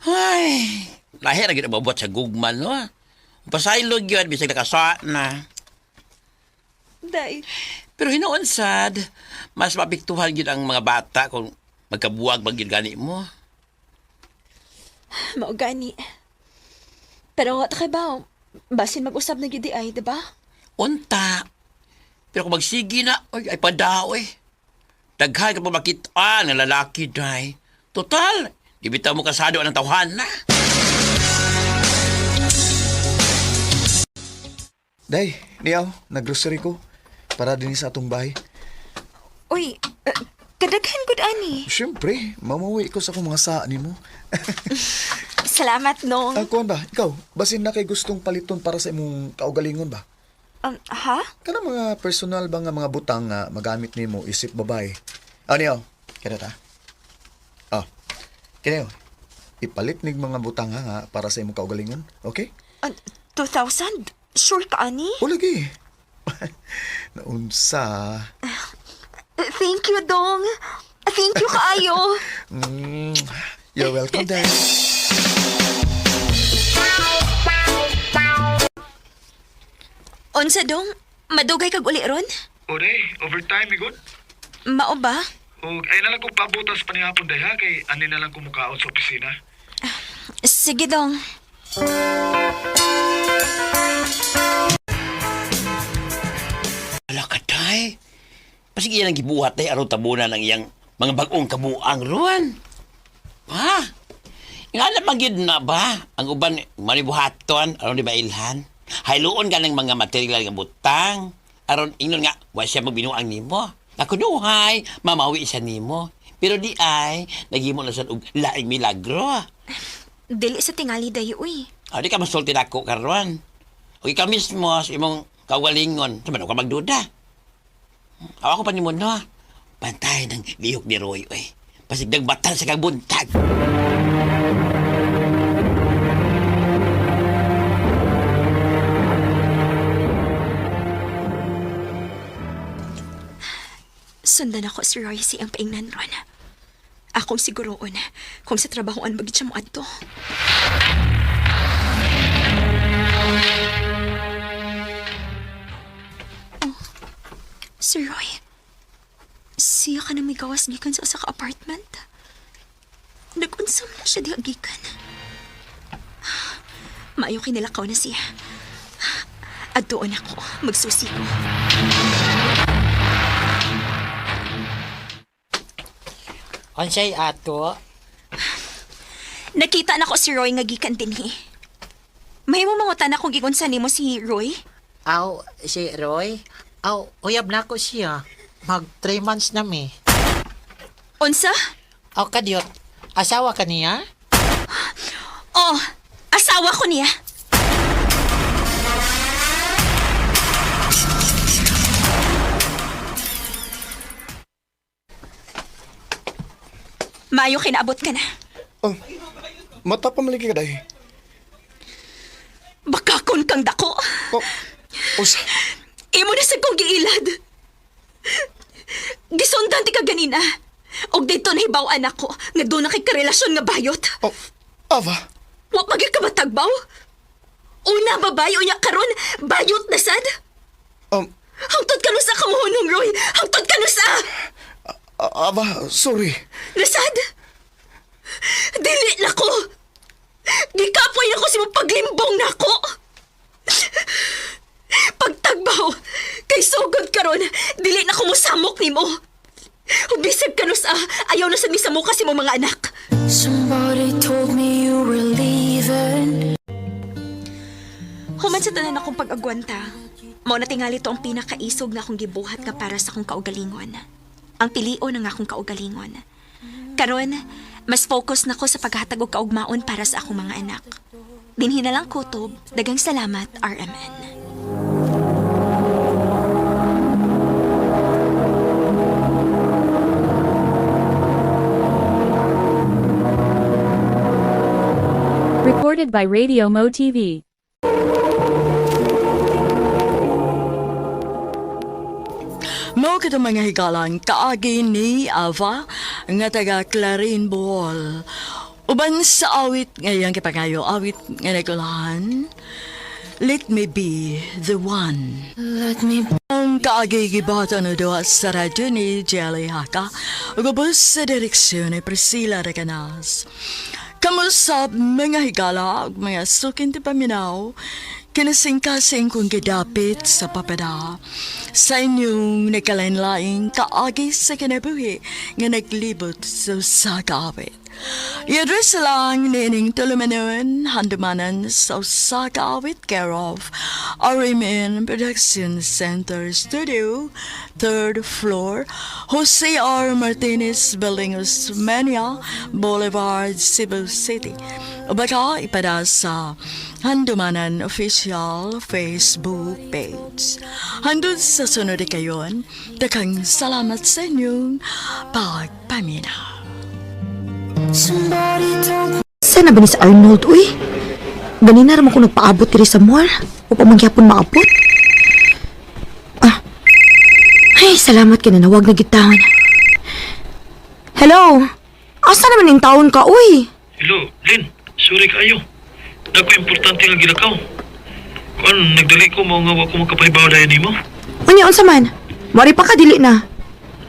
Ay, lahi ra gyud ang mabuhat sa gugma, no? Pasaylo gyud bisag nakasa na. Day, Pero hinuon sad, mas mapiktuhan gyud ang mga bata kung magkabuwag man gyud gani mo. Mao gani. Pero ta kay ba, basin mag-usab na gid di ay, di ba? Unta. Pero kung magsige na, oy, ay padaoy. Daghan ka pa makita nga lalaki, day. Total, di bitaw mo kasado ang tawhan na. Day, niyaw, naggrocery ko. Para din sa atong bahay. Uy, kadaghan gud ani. Siyempre, mamawi ko sa akong mga saa nimo. Salamat nong. Ah, kuwan ba? Ikaw, basin na kay gustong paliton para sa imong kaugalingon ba? Ha? Kana mga personal ba nga mga butang nga magamit nimo isip babae? Ano yaw? Kaya ta? Ah. Kaya ipalit nig mga butang ha, nga para sa imong kaugalingon. Okay? 2,000? Sure ka ani? O lagi. Naunsa. Thank you, dong. Thank you kaayo. You're welcome, Dad. Unsa dong? Madugay kag uli ron? O day, overtime igod. Mao ba? O ay na lang kong pabutas panihapon day ha kay ani na lang kumukaon sa opisina. Sige dong. Ala ka, day. Pasig iyan ang gibuhat, day, aron tabunan ang iyang mga bagong kabuang ruan. Ha? Nga na magyud na ba? Ang uban, manibuhaton, aron di ba ilhan? Hayloon ka ng mga material nga butang. Aron, ingnon nga, wa siya magbinuang nimo. Nakunuhay, mamawi siya nimo. Pero di ay, naghimo na siya og laing milagro. Dili sa tingali dayo uy. Ah, di ka masulti nako karon. O ikaw mismo sa imong kawalingon, sa man ka magduda. Awa ko pa nimo no. Pantay ng lihok ni Roy oy. Pasig batal sa kang buntag. Sundan ako si Roy si ang paingnan ron. Akong siguroon kung sa trabahoan magid siya moadto. Oh. Si Roy. Siya ka na may gawas gikan sa usa ka apartment. Nag-unsam na siya diha gikan. Maayo kinilakaw na siya. At doon ako, magsusi ko. Unsay ato? Nakita na ko si Roy nga gikan dinhi. Mahimo mangutan akong gigunsa nimo si Roy? Aw, si Roy? Aw, uyab na ko siya. Mag 3 months na mi. Unsa? Aw, kadyot. Asawa ka niya? Oh, asawa ko niya. Mayo kinaabot ka na. Oh, mata pa maligi ka dahi. Baka kun kang dako. Oh, usa. Imo na sa kong giilad. Gisundan ti ka ganina. Og dito nahibaw-an ako nga doon na kay karelasyon nga bayot. Oh, Ava. Wa pa gyud ka matagbaw. Una babae unya karon bayot na sad. Hangtod ka sa kamuhunong, Roy. Hangtod ka sa. Ava, sorry. Nasad? Dili na ko. Gikapoy na ko sa imong paglimbong nako. Pagtagbaw, kay sugod karon, dili na ko mosamok nimo. Bisag ka sa ayaw na sa misamuka si mo mga anak. Somebody told me you were leaving. Human sa tanan akong pag-agwanta, mao na tingali to ang pinakaisog nga akong gibuhat nga para sa akong kaugalingon. Ang pilion ang akong kaugalingon. Karon, mas focus na ko sa paghatag og kaugmaon para sa akong mga anak. Dinhi na lang kutob, dagang salamat, RMN. Recorded by Radio Mo TV. Mao kita mga higalan kaagi ni Ava nga taga Clarin Bohol. Uban sa awit ngayang kipangayo awit nga nagulahan. Let me be the one. Let me Ang kaagi gibata no duha sa radyo ni Jelly Haka ug sa direksyon ni Priscilla Recanas. Kamusap mga higala ug mga sukin ti paminaw, kinasingkasing kong gidapit sa papada sa inyong nagkalain-laing kaagi sa kinabuhi nga naglibot sa usa ka awit. I-address lang niining tulumanon, handumanan sa usa ka awit care of RMN Production Center Studio, third floor, Jose R. Martinez Building, Osmeña Boulevard, Cebu City. O baka ipada sa Handumanan Official Facebook page. Handun sa sunod kayon, dakang salamat sa inyong pagpaminaw. Somebody told Sana ba ni si Arnold, uy? Ganina ra man ko nagpaabot diri sa mall. O pa man gyapon maabot. Ah. Ay, salamat kay nanawag na gid taon. Hello? Asa naman ning taon ka, uy? Hello, Lin. Sorry kaayo. Nako importante nga gilakaw. Kuan nagdali ko mao nga wa ko makapahibaw dayon nimo. Unya unsa man? Wari pa ka dili na.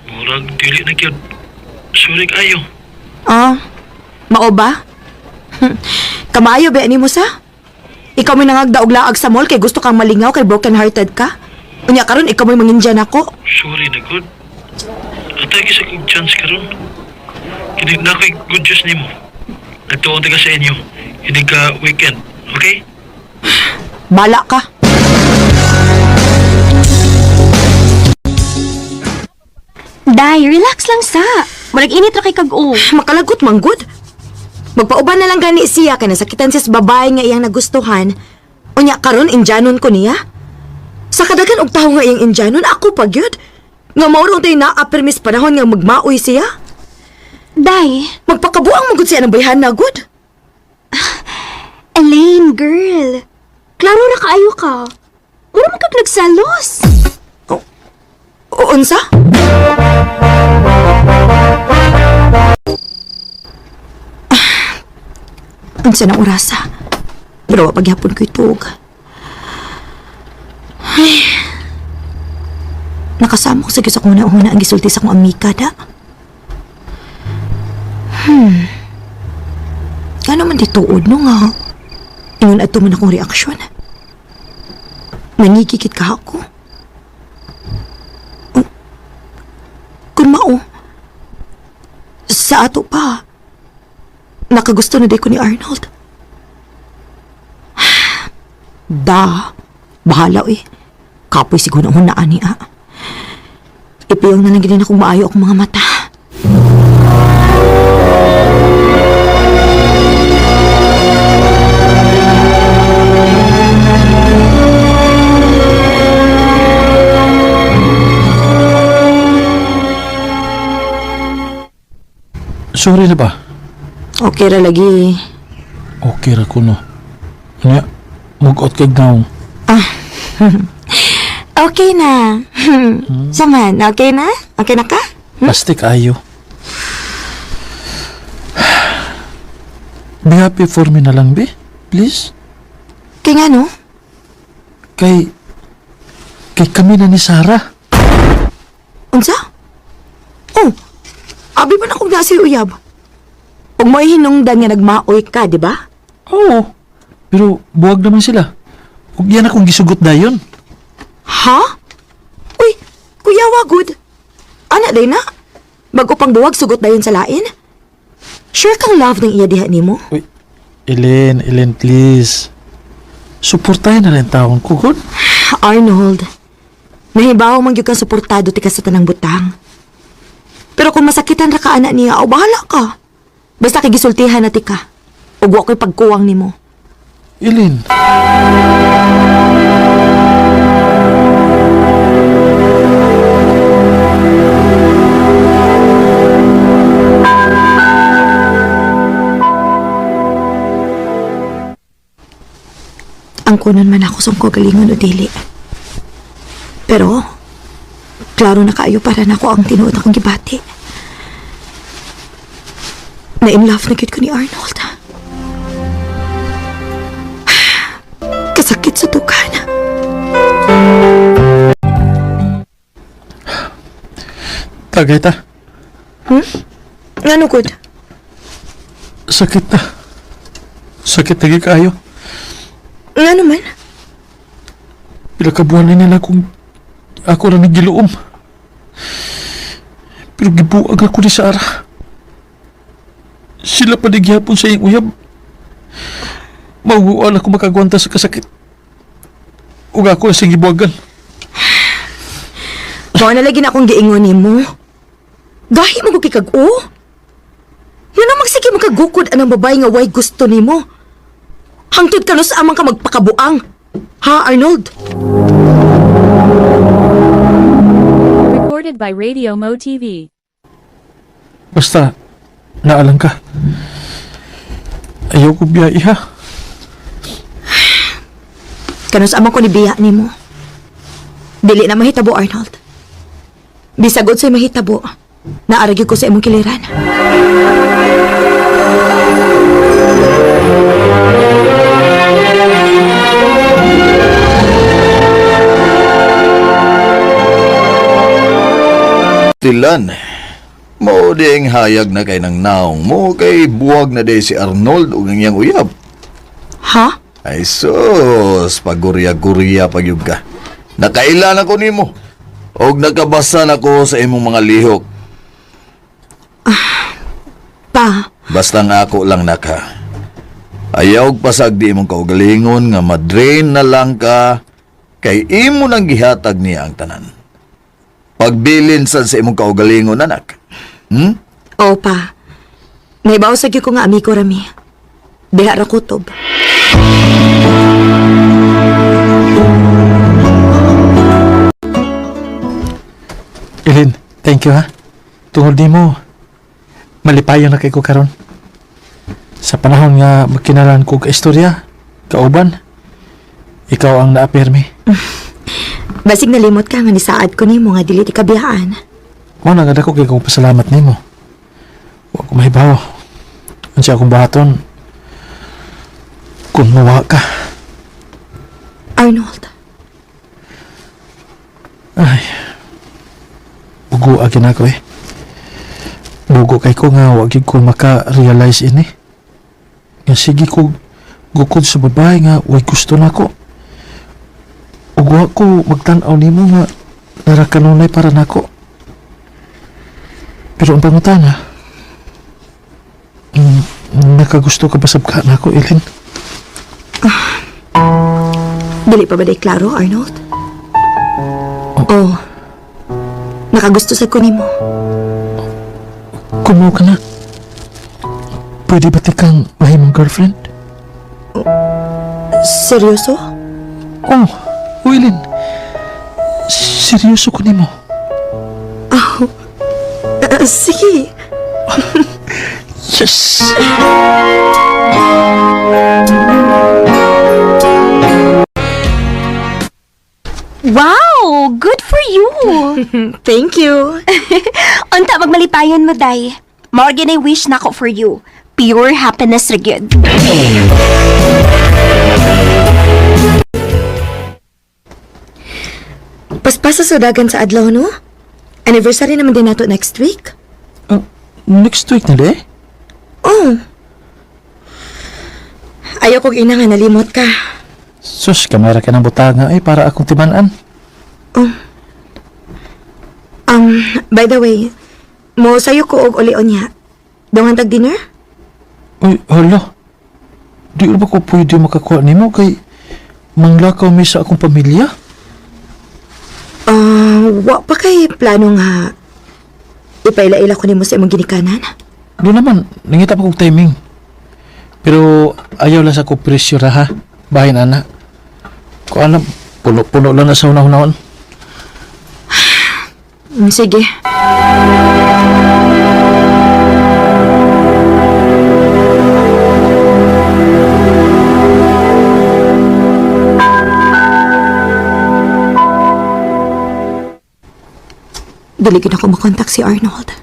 Murag dili na gyud. Sorry kaayo. Ah, mao ba? Kamayo ba nimo sa? Ikaw may nangagdaog laag sa mall kay gusto kang malingaw kay broken hearted ka? Unya karon ikaw may mangindyan ako. Sorry na gud. Atay sa kog chance karon. Kini na ko'y good news nimo. Nagtuon ta ka sa inyo. Hindi ka weekend, okay? Bala ka. Day, relax lang sa. Murag init ra kay kag-o. Makalagot manggod. Magpauban na lang gani siya kay nasakitan siya sa babae nga iyang nagustuhan. Unya karon indyanon ko niya. Sa kadagan og tawo nga iyang indyanon ako pa gyud. Nga mao ra untay naa permis panahon nga magmaoy siya. Day, Magpakabuang magud siya ng bayhana gud. Elaine, girl. Klaro ra kaayo ka. Mura man kag nagsalos. O unsa? Unsa na orasa? Pero wa pagyapon ko'y tuog. Ay. Nakasamok sa gyud sa akong una ang gisulti sa akong amika da. Ngano man dituod no nga. Ingon adto man akong reaksyon. Nangigikit ka ako. Oh, kung mao, sa ato pa, nakagusto na day ko ni Arnold. Da, bahala eh. Kapoy siguro ang hunaan niya. Ipiyong na lang ginin akong maayo akong mga mata. Sorry na ba? Okay ra lagi. Okay ra ko no. Nya, mugot kay naong. Okay na. Saman, okay na? Okay na ka? Plastic ayo. Be happy for me na lang, be. Please. Kaya nga no? Kay kami na ni Sarah. Unsa? Oh, abi man akong nasa uyab. Ug mo'y hinungdan nga nagmaoy ka, di ba? Oo. Pero buwag naman sila. Ug yan akong gisugot dayon. Ha? Uy, kuya wagod. Ana day na? Bago pang buwag sugot dayon sa lain? Sure kang love ng iya diha nimo? Uy, Ellen, Ellen, please. Suportahin na rin taon ko, good? Arnold, nahibaw man gyud kang suportado ti ka sa tanang butang. Pero kung masakitan ra ka ana niya, o bahala ka. Basta kay gisultihan na ti ka. Ug wa ko'y pagkuwang nimo. Ellen. Ang kunon man ako sa kagalingon o dili. Pero, klaro na kaayo para nako ang tinuod akong gibati. Na in love na gyud ko ni Arnold. Kasakit sa tukan. Tagay ta. Ngano gud? Sakit ta. Sakit na gyud kaayo. Ngano man? Pila ka buwan na nila kung ako ra nagiluom. Pero gibuag ako ni Sarah. Sila pa di gihapon sa iyang uyab. Mauguan ako makagwanta sa kasakit. Ug ako sa gibuagan. Mao na lagi na akong giingon nimo. Gahi mo gud kay kag-o. Ngano magsige makagukod anang babae nga way gusto nimo? Hangtod kanus amang ka magpakabuang. Ha, Arnold? Recorded by Radio Mo TV. Basta, naalang ka. Ayaw ko biya iha. Kanus amang ko ni biya nimo. Dili na mahitabo, Arnold. Bisagod sa'y mahitabo. Naaragi ko sa imong kiliran. Tilan. Mao di ang hayag na kay nang naong mo kay buwag na day si Arnold ug ang iyang uyab. Ha? Ay sus, pagurya-gurya pagyud ka. Nakailan ako nimo. Og nakabasa na ko sa imong mga lihok. Pa, Basta nga ako lang naka. Ayaw og pasag di imong kaugalingon nga madrain na lang ka kay imo nang gihatag niya ang tanan. Pagbilin sad sa imong kaugalingon anak. Oo pa. Naibaw sa gyud ko nga amigo rami. Diha ra kutob. Ellen, thank you ha. Tungod nimo, malipayon na kay ko karon. Sa panahon nga magkinalan ko ka istorya, kauban, ikaw ang naapirmi. Basig nalimot ka nga nisaad ko nimo nga dili ti kabiyaan. Mao na nga dako kay kong pasalamat nimo. Wa ko mahibaw. Unsa akong buhaton? Kung mawa ka. Arnold, Ay, Bugo agi na ako eh. Bugo kay ko nga wa gyud ko maka-realize ini. Nga sige ko gukod sa babae nga way gusto nako. Ug wa ko magtan-aw nimo nga nara kanunay para nako. Pero ang pangutana, nakagusto ka ba sabka nako, Ellen? Dili pa ba day klaro, Arnold? Oh. Nakagusto sa ko nimo. Kumuha ka na. Pwede ba ti kang mahimong girlfriend? Seryoso? Oh, Ellen. Seryoso ko nimo. Oh. Sige. Yes! Wow! Good for you! Thank you. Unta magmalipayon mo, day. Morgan, I wish nako for you. Pure happiness ra gyud. Paspasa sa dagan sa adlaw, no? Anniversary naman din nato next week. Next week na di? Oh. Ayaw kong ina nga nalimot ka. Sus, kamera ka ng butanga eh para akong tibanan. By the way, mo sayo ko og uli unya. Dungan tag dinner? Uy, hala. Di ba ko pwede makakuha nimo kay manglakaw mi sa akong pamilya? Wa pa kay plano nga ipaila-ila ko nimo sa imong ginikanan. Di naman, nangita pa kong timing. Pero ayaw lang sa ko pressure ha. Bahin ana. Kung ano, puno-puno lang na sa unahunahon. Sige. Dili gyud ako makontak si Arnold.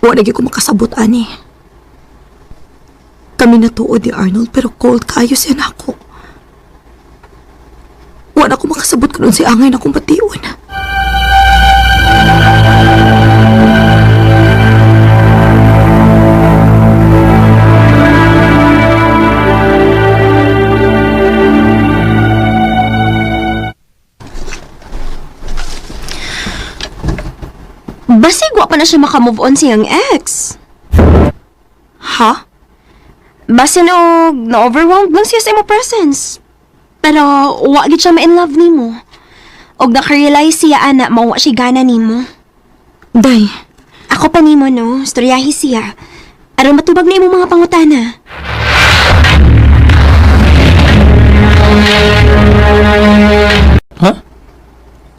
Wala gyud ko makasabot ani. Kami natuod ni Arnold pero cold kayo siya nako. Wala ko makasabot kung si angay na akong bation. Basig wa pa na siya makamove on siyang ex. Ha? Basin og na-overwhelmed lang siya sa imo presence. Pero wa gid siya ma-in love nimo. Og naka-realize siya ana mawa siya gana nimo. Day, Ako pa nimo no, storyahi siya. Aron matubag na imong mga pangutana. Ha?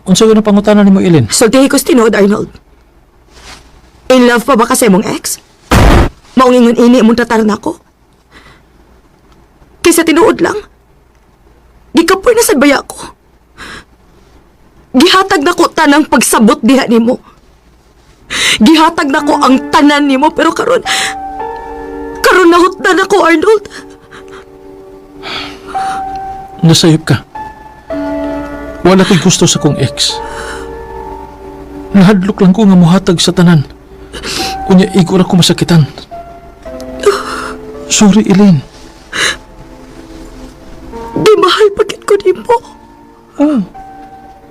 Unsa gyud ang pangutana nimo, Ellen? sultihi ko sa tinuod, Arnold. In love pa ba ka sa imong ex? Maong ingon ini imong tratar nako? Kaysa tinuod lang. Gikapoy na sad baya ko. Gihatag nako tanang pagsabot diha nimo. Gihatag nako ang tanan nimo pero karon nahutdan ako, Arnold. Nasayop ka. Wala ko'y gusto sa kong ex. Nahadlok lang ko nga muhatag sa tanan. Unya, igo ra ko masakitan. Sorry, Elaine. Di mahal pagkit ko nimo. Oh,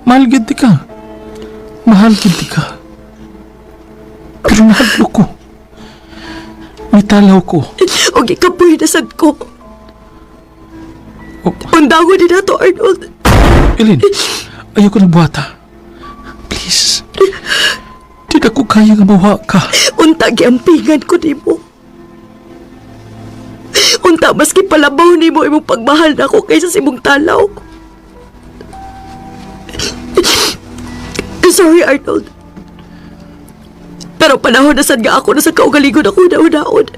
mahal gid ka. Mahal gid ka. Pero nahadlok ko. Mitalaw ko. O gikapoy na sad ko. Oh, Undangon din nato, Arnold. Elaine, ayoko ng buhata. Please. Di na ko kaya nga mawa ka. Unta giampingan ko nimo. Unta maski palabaw nimo imong pagmahal nako kaysa sa imong talaw. Sorry, Arnold. Pero panahon na sad nga ako na sa kaugalingon ako na-unaon.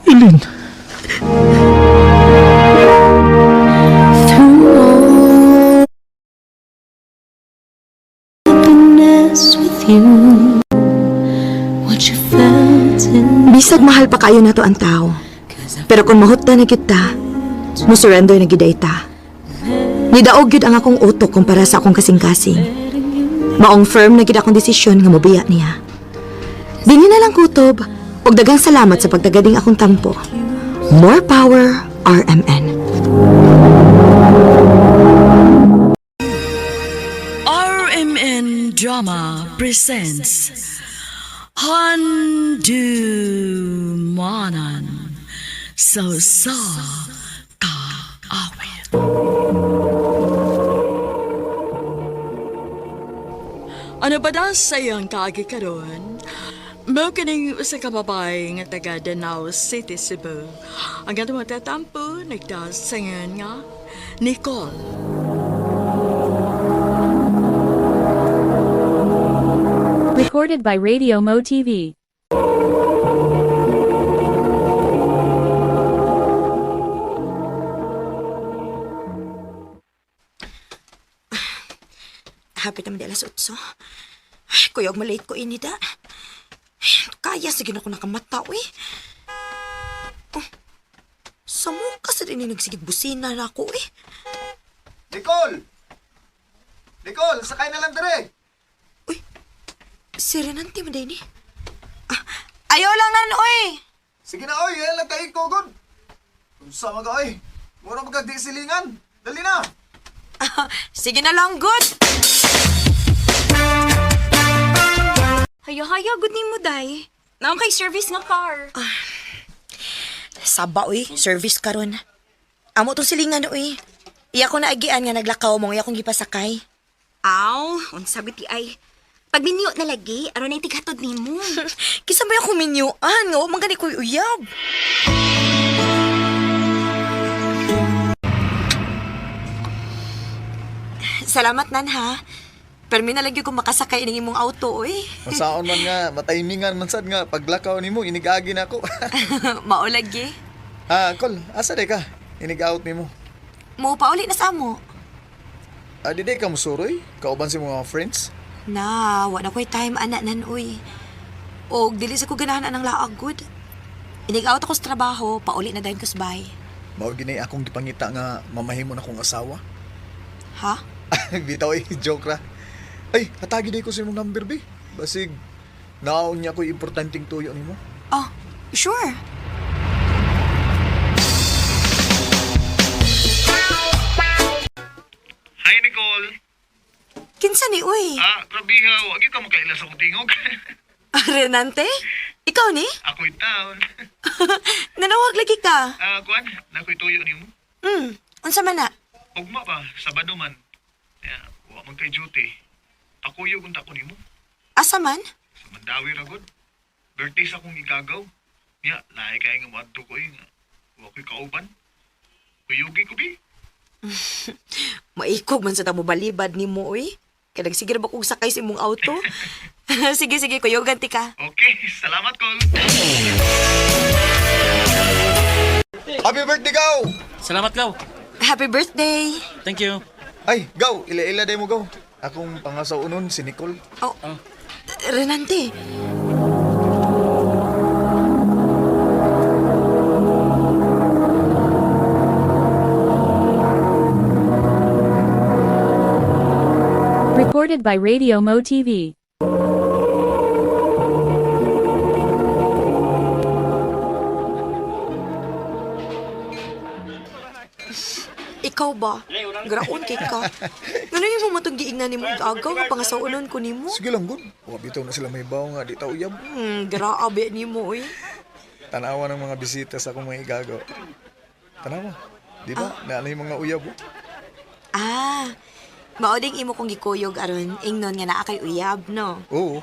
Elaine. Bisag mahal pa kayo nato ang tao. Pero kung mahutda na kita, mo surrender na gid ta. Nidaog gyud ang akong utok kumpara sa akong kasing-kasing. Maong firm na gid akong desisyon nga mobiya niya. Dinhi na lang kutob ug daghang salamat sa pagtagading akong tampo. More power, RMN. RMN Drama presents Handu Manan So Sa Kaawit. Ano ba da sa iyang kaagi karon? Mao kining usa ka babae nga taga Danao City, Cebu. Ang atong tatampo nagdasangan nga Nicole. Recorded by Radio Mo TV. Happy naman di alas 8. Ay, kuyog malate ko ini da. Ay, kaya sige na ko nakamata, uy. Oh, sa mukha sa din nagsigig busina na ako, eh. Nicole! Nicole, sakay na lang dire. Si Renante man din eh. Ah, ayaw lang nan, uy! Sige na oy, yan lang tayo kogod. Unsa man ka oy? Mura man kag di silingan. Dali na. Sige na lang, good! Hayo-hayo, good nimo day. Naong kay service nga car. Saba, uy. Service karon. Amo tong silingan, uy. Iya ko naagian nga naglakaw mo, iya kong gipasakay. Aw, unsa biti ay. Pagminyo na lagi, aron ay tighatod nimo. Kisa ba yung kuminyuan? Nga, wa man gani ko'y uyab. Salamat, Nan, ha? Pero may nalagyo kung makasakay ng imong auto, uy. Masaon man nga, mataymingan man sad nga paglakaw nimo inigagi na ako. Maulagi. Ah, Col, asa day ka? Inig-out nimo. Mo pauli na sa amo. Ah, di day ka musuroy? Kauban si mga friends? Na, wa na ko'y time, ana, Nan, uy. Og dili sa ko ganahan anang laag, good. Inig-out ako sa trabaho, pauli na dayon ko sa bahay. Mao ginay akong gipangita nga mamahimo na kong asawa. Ha? Bitaw eh, joke ra. Ay, hatagi day ko sa imong number be. Basig naon niya ko'y importanteng tuyo nimo. Oh, sure. Hi, Nicole. Kinsa ni, uy? Ah, grabe ha. Wag ka makaila sa akong tingog. Renante? Ikaw ni? Ako'y town. Nanawag lagi ka. Ah, kuan, nako'y tuyo nimo. Unsa man na? Ugma pa, Sabado man. Ya, wa man kay duty. Ako yung unta ko nimo. Asa man? Sa Mandawi ra gud. Birthday sa akong igagaw. Nya, lahi kay nga moadto ko eh. Nga. Wa ko'y kauban. Kuyugi ko bi. Maikog man sa tamo balibad ni mo, uy. Kaya nagsigir ba kong sakay sa imong auto? Sige, sige, kuyogan ti ka. Okay, salamat Col. Happy birthday, Gaw! Salamat, Gaw. Happy birthday! Thank you. Ay, Gaw, ila-ila day mo, Gaw. Akong pangasaunon si Nicole. Oh, Renante. Recorded by Radio Mo TV. Ikaw ba? Graon kay ka. Ngano yung mo matong giingnan nimo og agaw nga pangasaunon ko nimo? Sige lang, good. Wa bitaw na sila may bawo nga di ta uyab. Grabe nimo, uy. Tanawa ng mga bisita sa akong mga igagaw. Tanawa. Di ba? Ah. Naanay mga uyab. Oh. Ah, mao ding imo kong gikuyog aron ingnon nga naa kay uyab, no? Oo.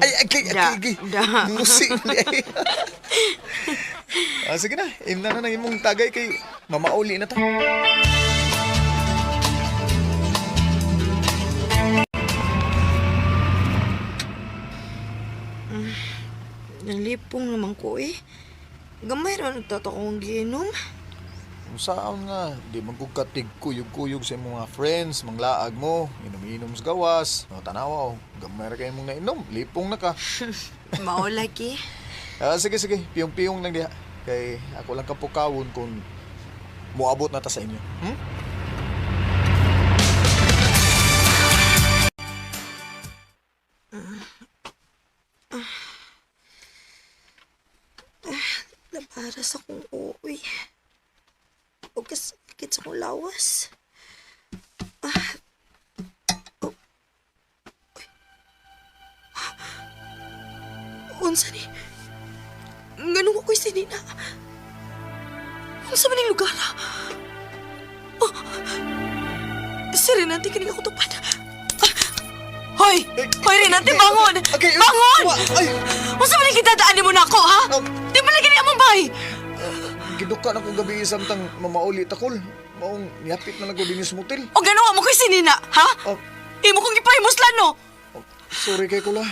Ay, ay, ay, Da, ay, ay, da. Musi. Ah, sige na, imna na ng imong tagay kay mamauli na ta. Nalipong naman ko eh. Gamay ra nagtato akong giinom. Kung saan nga, di man kog katig kuyog-kuyog sa imong mga friends, manglaag mo, inom-inom sa gawas, no, tanawa oh, gamay ra kay imong nainom, lipong na ka. Mao lagi. Ah, sige sige, piyong-piyong lang diha. Kay ako lang kapukawon kung moabot na ta sa inyo. Hmm? Nara sa kong uwi. O kasakit sa kong lawas. Ah. Oh. Uy. Unsa ni? Nganong ako'y sinina? Unsa man ning lugar? Oh. Si Renante kining ako tupad. Ah. Hoy! Hoy, Renante, bangon! Okay, Bangon! Ay! Unsa man ning gidadaan nimo nako, ha? Di man lagi ni among bay! Giduka na kong gabi samtang mamauli takol. Maong niyapit na lang ko dinhi sa motel. O gano'n mo ko'y sinina, ha? Oh. Imo kong gipahimuslan, no? Sorry kay kula.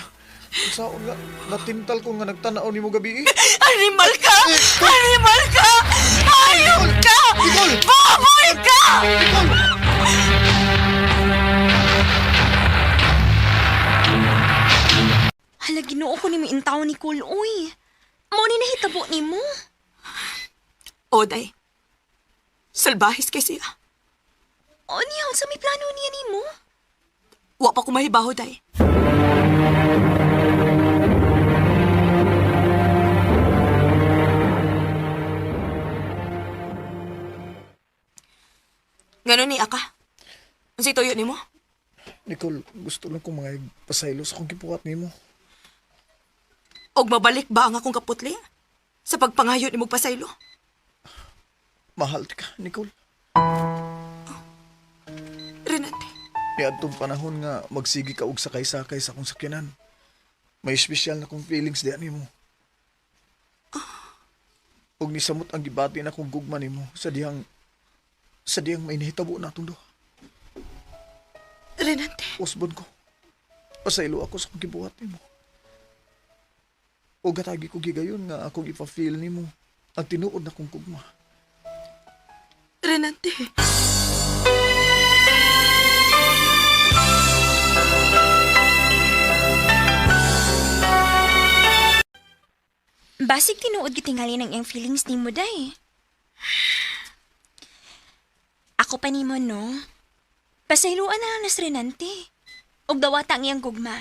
Saon nga, natintal ko nga nagtanaw nimo gabi. Animal ka! Animal ka! Hayop ka! Baboy ka! Hala, ginoo ko ni mo intaw ni Cole, uy. Mo ni nahitabo nimo. Oday, salbahis kay siya. O niya, sa may plano niya nimo? Wa pa ko mahibaho, day. Ngano ni Aka? Unsay tuyo nimo? Nicole, gusto lang kong mga pasaylo sa akong gibuhat nimo. Og mabalik ba ang akong kaputli? Sa pagpangayo nimo pasaylo? Mahal ka, Nicole. Renate, Niadtong panahon nga magsigi ka og sakay-sakay sa akong sakyanan. May espesyal na kong feelings diyan nimo. Ug nisamot ang gibati na kong gugma nimo sa dihang may nahitabo na atong duha. Renante. Usbon ko. Pasaylo ako sa akong gibuhat nimo. Ug hatagi ko gigayon nga akong ipa-feel nimo ang tinuod na kong gugma. Renante. Basig tinuod gitingali ng iyang feelings nimo day. Ako pa nimo no. Pasayloan na lang nas Renante. Og dawata ang iyang gugma.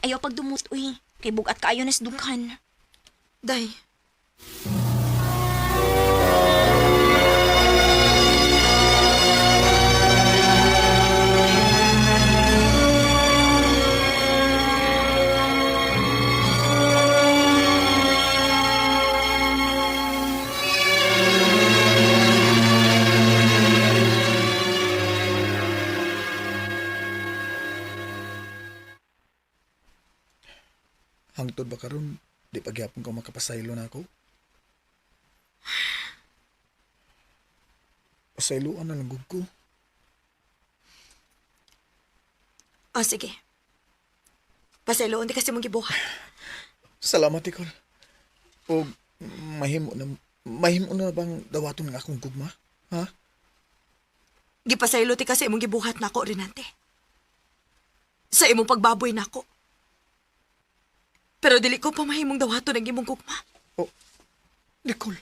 Ayaw pagdumot uy, kay bugat kaayo nas dughan. Day. Hangtod ba karon di pa gyapon ko makapasaylo na ako? Pasayloan na lang gud ko. O sige. Pasayloon di kasi mong gibuhat. Salamat, Nicole. O mahimo na bang dawaton nga akong gugma? Ha? Gipasaylo ti kasi imong gibuhat nako, Renante. Sa imong pagbaboy nako. Pero dili ko pa mahimong dawaton ang imong gugma. Oh, Nicole.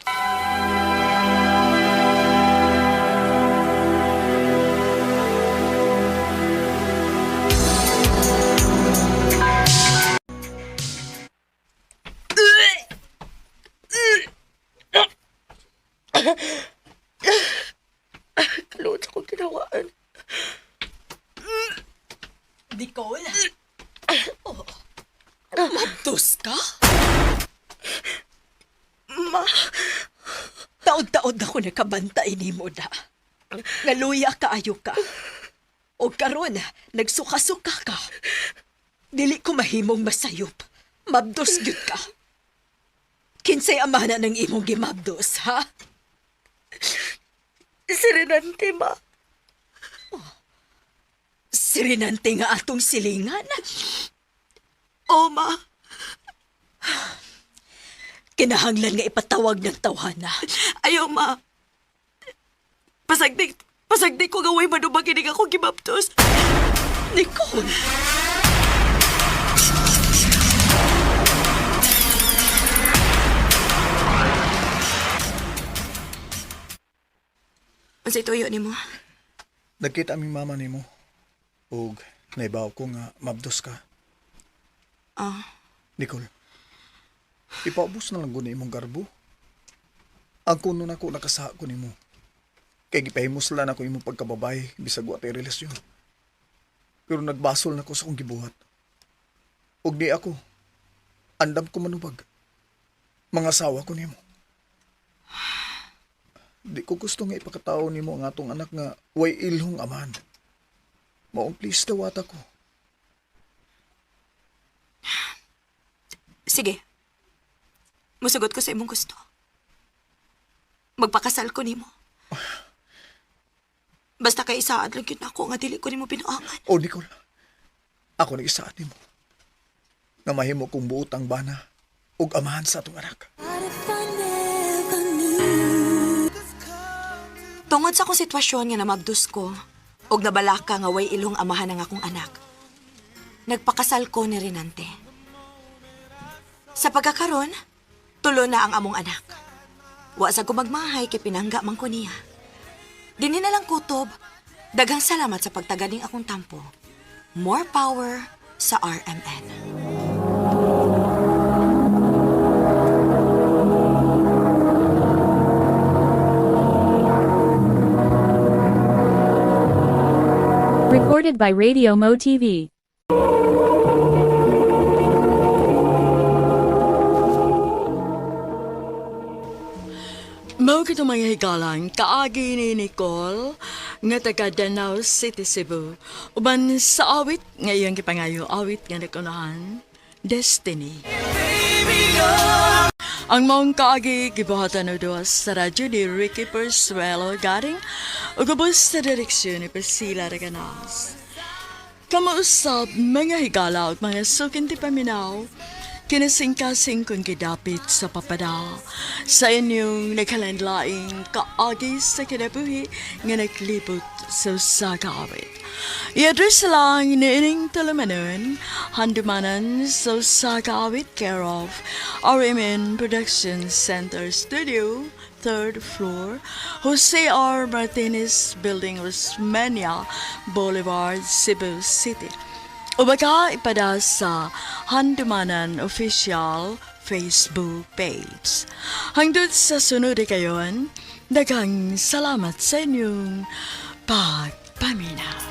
Kaluot akong kinawaan. Nicole? Oh. Mabdos ka? Ma, Taod-taod ako nakabantay nimo da. Ngaluya kaayo ka. O karon, nagsuka-suka ka. Dili ko mahimong masayop. Mabdos gyud ka. Kinsay amana ng imong gimabdos, ha? si Renante, ma. Si Renante nga atong silingan. O, ma. Kinahanglan nga ipatawag ng tawhana. Ayaw, ma. Pasagdi, pasagdi ko gaway manubag kinig ako gibaptos. Nicole! Unsay tuyo nimo? Nagkita aming mama nimo. Ug naibaw ko nga mabdos ka. Ah, Nicole. Ipaubos na lang ko na imong garbo. Ang kuno nako nakasaha ko nimo. Kay gipahimuslan ako imong pagkababay bisag wa tay relasyon. Pero nagbasol na ko sa akong gibuhat. Ug di ako andam ko manubag. Mga asawa ko nimo. Di ko gusto nga ipakatao nimo ang atong anak nga way ilhong amahan. Maong please dawata ko. Sige. Musugot ko sa imong gusto. Magpakasal ko nimo. Basta kay isaad lang yun ako nga dili ko nimo binuangan. O Nicole, ako nag-isaad nimo. Nga mahimo kong buot ang bana ug amahan sa atong anak. Tungod sa akong sitwasyon nga namabdos ko, og nabalaka nga way ilong amahan ang akong anak. Nagpakasal ko ni Renante. Sa pagkakaron, tulo na ang among anak. Wa sa gumagmahay kay pinangga man ko niya. Dinhi na lang kutob. Daghang salamat sa pagtaganing akong tampo. More power sa RMN. Recorded by Radio Mo TV. Mao kito mga higalan, kaagi ni Nicole nga taga Danao City, Cebu. Uban sa awit nga iyang gipangayo, awit nga nakunahan, Destiny. Ang maong kaagi gibuhatan og duha sa radyo ni Ricky Persuelo Garing ug ubos sa direksyon ni Priscilla Reganas. Kamausap mga higala ug mga sukinti paminaw, kinasingkasing kong gidapit sa papada sa inyong nagkalanlaing kaagi sa kinabuhi nga naglibot sa usa ka awit. I-address lang niining tulumanon, handumanan sa usa ka awit, care of RMN Production Center Studio, third floor, Jose R. Martinez Building, Osmeña Boulevard, Cebu City. O baka ipada sa Handumanan Official Facebook page. Hangtod sa sunod kayon, daghang salamat sa inyong pagpaminaw.